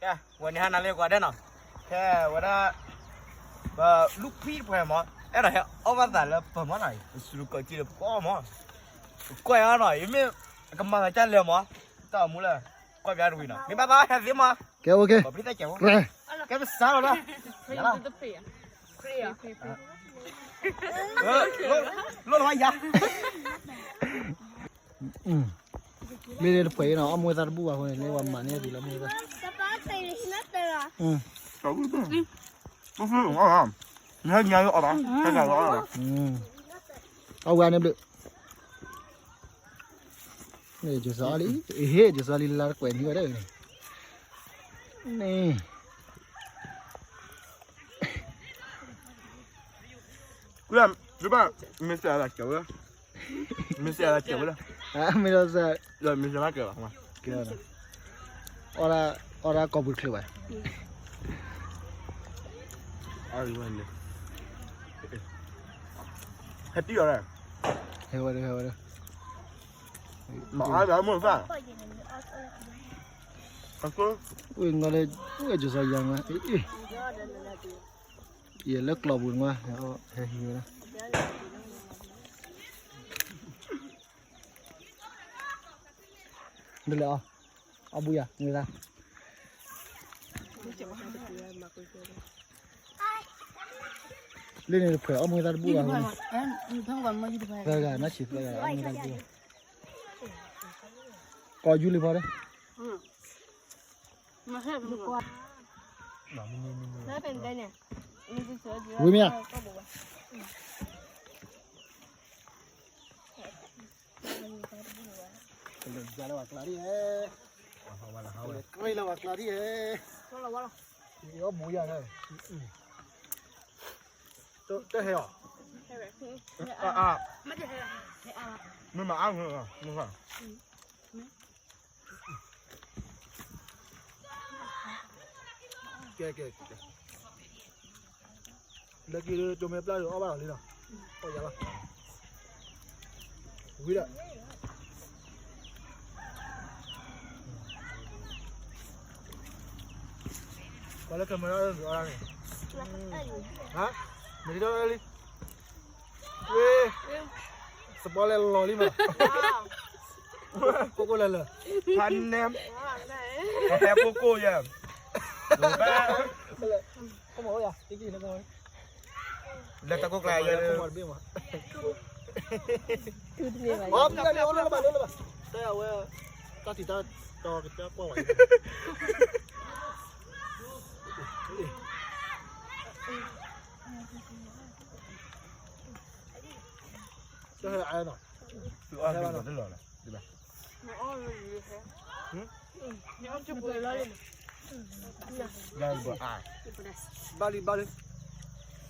ကဲ ဝဲန့ၣ်ဟါနၤလၢကွၢ်ဒဲးနီၤ, ခဲဝဲဒၣ် ပလူၢ်ဖှံတဖှဲးမး, အဲၣ်ဒိးဟဲအီၣ်ဘၣ်သးလၢပမီၤနီၤ, ပစူးတကီးက့လၢပကီၢ်မး, ပကွၢ်ယါနီၤ, ယမ့ၢ်ကမၤသးကၢ်လဲၣ်မး, တၢ်အိၣ်မူလၢ ကွၢ်ပျါတဝံၤနီၤ, မ့ၢ်ဘၣ်ဘၣ်ဟဲသ့မး, ကဲ OK, ကဲပစးလီၤလီၤ, ယၤလီၤ, လိၣ်လီၤယၤ လၢတဖှဲးအံၤနီၤ အီၣ်မူဝဲသးတဘူၣ်ဘၣ်အဃိန့ၣ် လၢပှၤမၤန့ၢ်အီၤလၢမူဝဲသး, အီၣ်ဝဲန့ၣ်ဘျုး, မ့ၢ်ယိၤစီၤအီလံ, ဟ့ၣ် ယိၤစီၤအီလံလါတကွဲးနံၤဝဲဒၣ်န့ၣ်, န့ၣ် မ့ၢ်စဲးလၢကဲဝဲလၢ, မ့ၢ်စဲးလၢကဲဝဲလၢ, မ့ၢ်ဒီးစဲး, မ့ၢ်စဲးလၢကဲလီၤ, ကဲလီၤ, အီၣ်ဒၣ်, အီၣ်ဒၣ်ကီၢ်ပူၤတချုးဘၣ်, ဟဲတံၢ်လီၤ, ဟဲဝဲဒီး ဟဲဝဲဒီး, မၤအါဒီးမိၢ်သၣ်, ဝ့ၢ်ငီလၢ, ဝ့ၢ်ကစီယၤမး, ယဲလၢကျီၢ်ပူၤန့ၣ်မး, ဟဲဟံးဝဲဒၣ်, ဒ်လဲၣ်အီၣ်, အီၣ်ဘှံးယၤ မ့ၢ်သး, လၢန့ၣ်တဖှဲးအီၣ်မူဝဲသးတဘူၣ်ဘၣ်, သၢဂၤနီၢ်ဆံးသၢဂၤအီၣ်မူဝဲသးတဘူၣ်ဘၣ်, ကီၢ်ယူလံဖီဒီး ဝံၤမ့ၢ်ဧါ, ကလၢာ်လၢဝဲကျါဒ်ဧဲ, ကလၢာ်လၢဝဲကျါဒ်ဧဲ, အီၣ်ဘှံးယၤ, တဟဲအီၤ, မ့ၢ်မၤအါ, ကဲကဲကဲ, လၢက့ၤလၢကၠိမဲာ်ပျၢ်ဒီးအီၣ်ဘၣ်လီၤလံနီၤ, အီၣ်ယၤလီၤ, ဝံၤဒီး, ပှၤလၢကမၤအီၣ်န့ၣ်, ဟါ, မ့ၢ်ဒ်ဒီးလံ ဝ့ၢ်, စပီလဲလီၤလံမး, ကိၢ်ကိၢ်လၢလၢ, ဖါနဲ, ဖဲကိၢ်ကိၢ်ယဲ, လၢတၢ်ကိၢ်ကျါယဲ, အီၣ်မ့ၢ်လၢလၢဘၣ်လၢလၢဘၣ်, တဲအဝဲ, တၢ်ထံၣ်တၢ်တီကတၢၢ်ကွၢ်ဝဲ, တဟဲအါနီၤ, ဘၣ်လံဘၣ်လံ,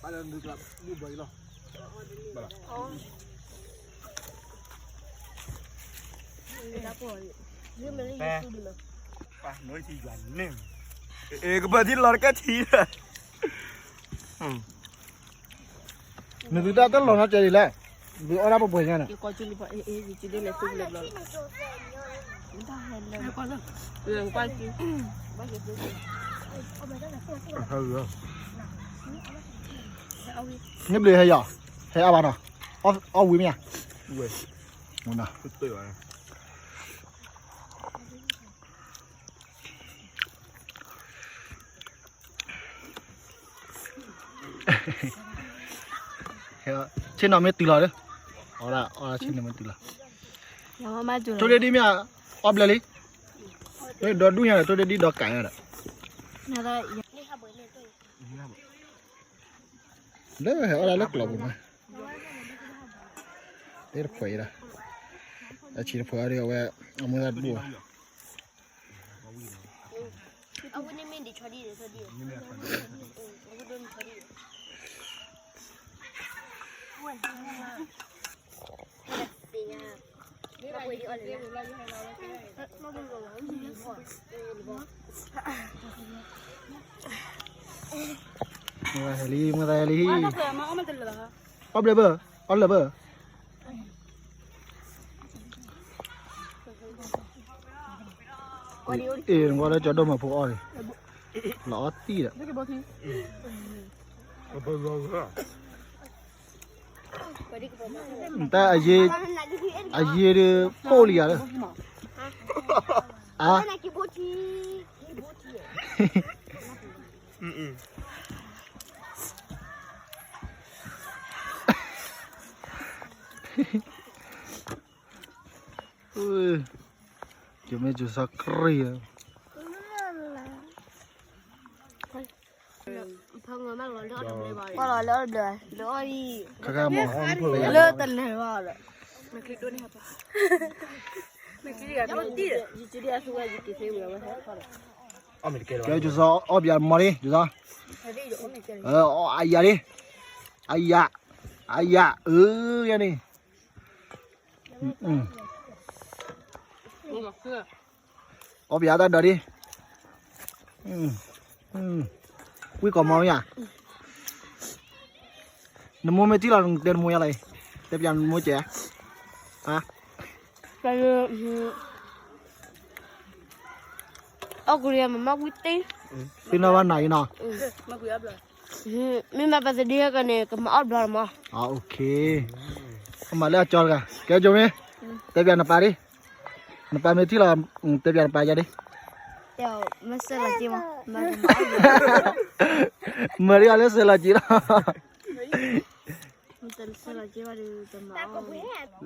ဘၣ်လံဒုးကျါ, ဒုးဘၣ်အံၤလီၤ, ကဘၣ်ထံလီၤတကဲထံလၢ နသုတၢ်တလီၤနီတစဲးဒ်လဲၣ်, ဒုးအီၣ်ဒၣ်ပှဲၤပှဲၤညါန့ၣ်, မ့ၢ်ဘျုးဟဲယၤ, ဟဲအါဘၣ်နီၤ, အီၣ်ဝံၤမ့ၢ်ဧါ, ဝဲ, မနၤ ဆ့ၣ်နီၤမ့ၢ်တုၤလီၤဒီး, အီၣ်ဒၣ်ဆ့ၣ်နီၤမ့ၢ်တုၤလီၤ, ထိၣ်ဒ့ဒံမ့ၢ်, အီၣ်ဘျဲၣ်လံ, ဒီဒူၣ်ညါဒီး ထိၣ်ဒ့ဒံဒီးကးညါဒီး, လၢဟဲအီၣ်ဒၣ်လၢကျီၢ်ပူၤမး, တဲတဖှဲးအံၤဒီး, အဆံးတဖှဲးအံၤဒီး အဝဲ, အမူဒါတဘူၣ်ဘၣ် ဟဲလံ မ့ၢ်သးဟဲလံ, အီၣ်ဘျဲၣ်ဘၣ်, အီၣ်လၢဘၣ်. အ့ၣ် နကွၢ်လၢကၠီဒိၣ်မးဖိအီၣ်န့ၣ်, လီၤအီၣ်တံၢ်ဒီး, တၢ်အယ့ၢ်, အယ့ၢ်ဒုးပိၢ်လံယၤလၢ, အါ ကၠိမ့ၢ်ကၠိစီၤခရံာ်ဧၢ, ပှၤလီၤလၢအီၣ်တဘျီ, လၢအီၣ်အံၤ, ခါခါမး, လၢတနၢၤဘၣ်ဒီး, ကၠိစီၤအီၣ်ဘၣ်မီၤလံ, ကၠိစီၤ, အယၤလံ, အယၤ, အယၤ, အၢ ယၤန့ၣ် အီၣ်ဘၣ်တၢ်ဒီးဒ်, ဝံၣ်ကိးမီၤမ့ၢ်ဧါ, နမိၢ်မ့ၢ်ထံၣ်လီၤ နတဲနမိၢ်ယၤလီၤ, တဲပျးနမိၢ်ကဲ, အီၣ်ကူလံမၤမၢ်ကွံာ်တ့ၢ်, သ့ၣ်နီၣ်ဘၣ်နၤအံၤနီၤ, မ့ၢ်မၤပသဒံဟဲကန့ၣ် ကမၤအီၣ်ဘျီမး, အမၤလၢအကၠီတဂၤ, ကဲကၠိမ့ၢ်, တဲပျးနပၢ်ဒ် နပၢ်မ့ၢ်ထံၣ်လီၤ, တဲပျးနပၢ်ယၤဒ်, မၤဒ်အီၤလၢစဲးလီၤက့ၤလီၤ,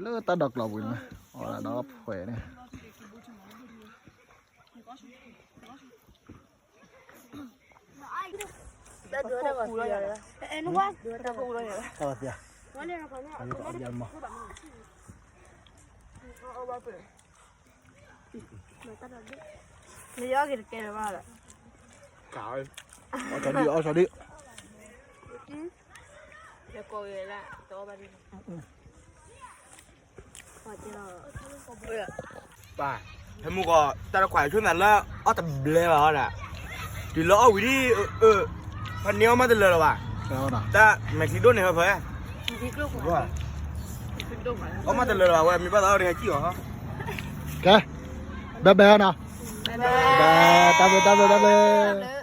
လၢတၢ်ဒိးကျီၤပူၤန့ၣ်, အီၣ်ဒၣ်ဒီးဖှဲးန့ၣ် ပၢ်, ဟဲမူကီး တၢ်တခွးဆိၣ်သးလၢအီၣ်တဘျဲဘၣ်အီၤဒၣ်, တုၤလၢအီၣ်ဝံၤဒ်, ဖဲန့ၣ်အီၣ်မးတလၢာ်လၢၤဘၣ်, တၢ်မဲာ်ချံဒိၣ်န့ၣ်ဖဲဖဲ, အီၣ်မးတလၢာ်လၢၤဘၣ်ဝဲ မ့ၢ်ဘၣ်သးအီၣ်ဒ်ဟဲကံၣ်အီၤ, ကဲ, ဘဲဘဲနီၤ, ဘဲ, တၢ်ဘျုး တၢ်ဘျုး တၢ်ဘျုး.